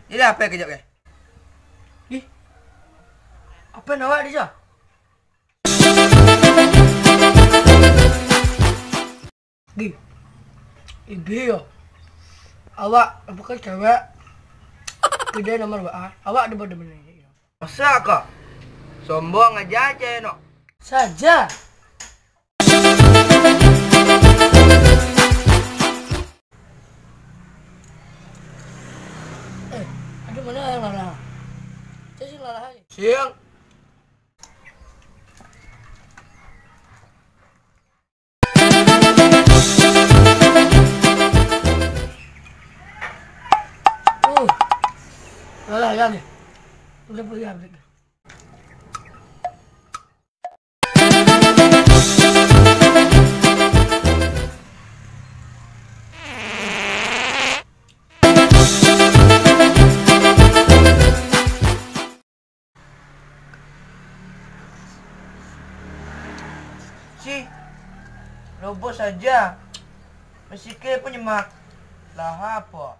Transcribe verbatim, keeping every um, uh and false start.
Jadi apa kejap ke? Ih, apa nawak dia? Gi, ibi yo. Awak apa ke cewek? Kerja nomor wa. Awak ada pada mana? Masa kok? Sombong aja aja no. Saja. Eh, ada mana yang lalah? Saya sih lalah aja. Siang. Uh, lalah ya nih. Udah pergi habis. Cih, roboh saja. Masih ke penyemak. Lah apa?